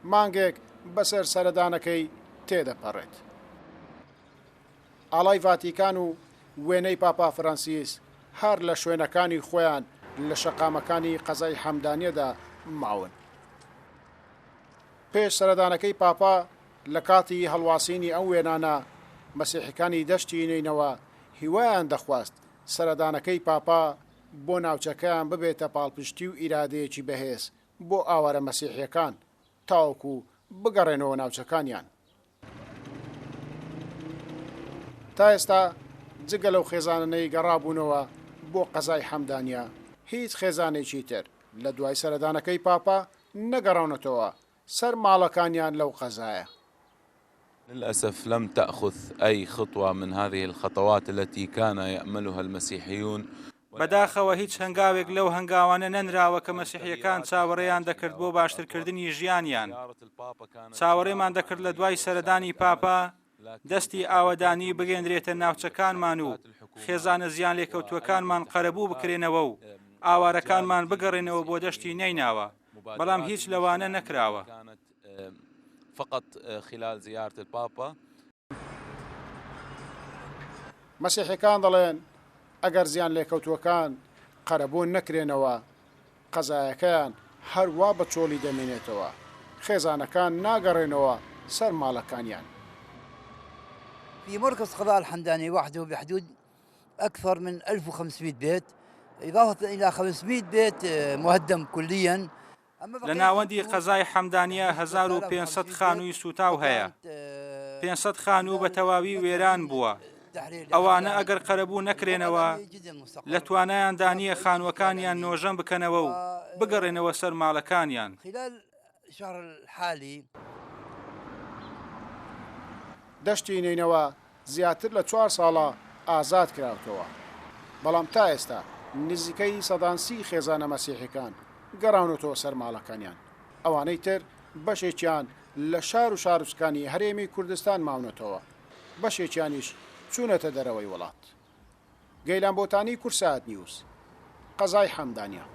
مانگێک بەسەر سەردانەکەی تێدەپەڕێت. ئاڵای ڤاتیکان و وێنەی پاپا فرانسیس هەر لە شوێنەکانی خۆیان لە شەقامەکانی قەزای حەمدانیەدا ماون. پێش سەردانەکەی پاپا لە کاتی هەڵواسینی ئەم وێنانە، مەسیحیکانی دەشتی نەینەوا هیوایان دەخواست سەردانەکەی پاپا بۆ ناوچەکەیان ببێتە پاڵپشتی و ئیرادەیەکی بەهێز بۆ ئاوارە مەسیحیەکان تاوەکو بگەڕێنەوە ناوچەکانیان. تا ئێستا جگە لەو خێزانەنەی گەڕابوونەوە بۆ قەزای حەمدانیە، هیچ خێزانێکی تر لە دوای سەردانەکەی پاپا نەگەڕاونەتەوە سەر ماڵەکانیان لەو قەزایە. للأسف لم تأخذ أي خطوة من هذه الخطوات التي كان يأملها المسيحيون. بەداخەوە هیچ هەنگاوێک لەو هەنگاوانە نەنراوە کە مەسیحییەکان چاوەڕێیان دەکرد بۆ باشترکردنی ژیانیان. چاوەڕێمان دەکرد لە دوای سەردانی پاپا دەستی ئاوەدانی بگەیەنرێتە ناوچەکانمان و خێزانە زیانلێکەوتووەکانمان قەرەبوو بکرێنەوە و ئاوارەکانمان بگەڕێنەوە بۆ دەشتی نەیناوە، بەڵام هیچ لەوانە نەکراوە. فقط خلال زیارة الپاپا. مەسیحیەکان دەڵێن ئەگەر زیانلێکەوتووەکان قەرەبوو نەکرێنەوە، قەزایەکەیان هەروا بە چۆڵی دەمێنێتەوە، خێزانەکان ناگەڕێنەوە سەر ماڵەکانیان. في مركز قضاء الحمدانية وحده بحدود أكثر من 1500 بيت إضافة إلى 500 بيت مهدم كليا. لە ناوەندی قەزای حەمدانیە 1500 خانووی سووتاو هەیە، 500 خانوو بە تەواوی وێران بووە، ئەوانە ئەگەر قەرەبوو نەکرێنەوە لە توانایاندا نییە خانووەکانیان نۆژەن بکەنەوە و بگەڕێنەوە سەر ماڵەکانیان. دەشتی نەینەوا زیاتر لە چوار ساڵە ئازاد کراوتەوە، بەڵام تا ئێستا نزیکەی سەدان سی خێزانە مەسیحیەکان گەڕاونەتەوە سەر ماڵەکانیان، ئەوانەی تر بەشێکیان لە شار و شارۆچکانی هەرێمی کوردستان ماونەتەوە، بەشێکیانیش چوونەتە دەرەوەی وڵات. گەیلان بۆتانی، کوردسات نیوز، قەزای حەمدانیە.